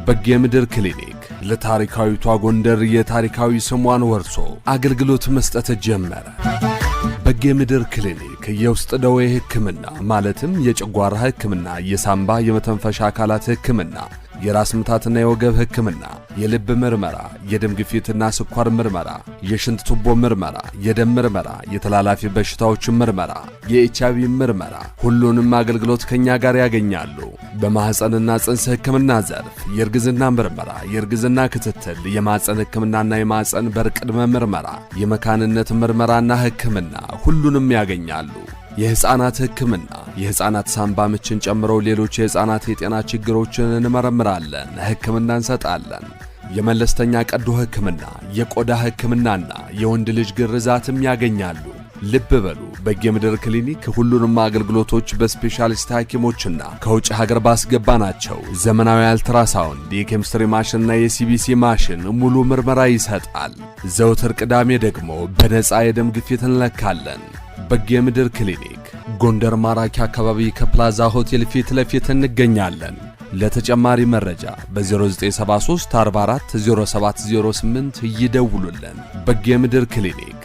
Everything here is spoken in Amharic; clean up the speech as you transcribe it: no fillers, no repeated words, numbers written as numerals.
በጌምድር ክሊኒክ ለታሪካዊቷ ጎንደር የታሪካዊ ስሟን ወርሶ አገልግሎት መስጠት ጀመረ። በጌምድር ክሊኒክ የውስጥ ደዌ ሕክምና ማለትም የጨጓራ ሕክምና፣ የሳምባ የመተንፈሻ አካላት ሕክምና፣ የራስ ምታትና የወገብ ሕክምና፣ የልብ ምርመራ፣ የደም ግፊትና ስኳር ምርመራ፣ የሽንት ቱቦ ምርመራ፣ የደም ምርመራ፣ የተላላፊ በሽታዎች ምርመራ፣ የኤችአይቪ ምርመራ፣ ሁሉንም አገልግሎት ከኛ ጋር ያገኛሉ። በማህፀንና ጽንስ ሕክምና ዘርፍ የእርግዝና ምርመራ፣ የእርግዝና ክትትል፣ የማህፀን ሕክምናና የማህፀን በር ቅድመ ምርመራ፣ የመካንነት ምርመራና ሕክምና ሁሉንም ያገኛሉ። የሕፃናት ሕክምና፣ የሕፃናት ሳምባ ምችን ጨምሮ ሌሎች የሕፃናት የጤና ችግሮችን እንመረምራለን፣ ሕክምና እንሰጣለን። የመለስተኛ ቀዶ ሕክምና፣ የቆዳ ሕክምናና የወንድ ልጅ ግርዛትም ያገኛሉ። ልብ በሉ፣ በጌምድር ክሊኒክ ሁሉንም አገልግሎቶች በስፔሻሊስት ሐኪሞችና ከውጭ ሀገር ባስገባናቸው ዘመናዊ አልትራሳውንድ፣ የኬሚስትሪ ማሽንና የ CBC ማሽን ሙሉ ምርመራ ይሰጣል። ዘውትር ቅዳሜ ደግሞ በነፃ የደም ግፊት እንለካለን። በጌምድር ክሊኒክ ጎንደር ማራኪ አካባቢ ከፕላዛ ሆቴል ፊት ለፊት እንገኛለን። ለተጨማሪ መረጃ በ0973 44 0708 ይደውሉልን። በጌምድር ክሊኒክ።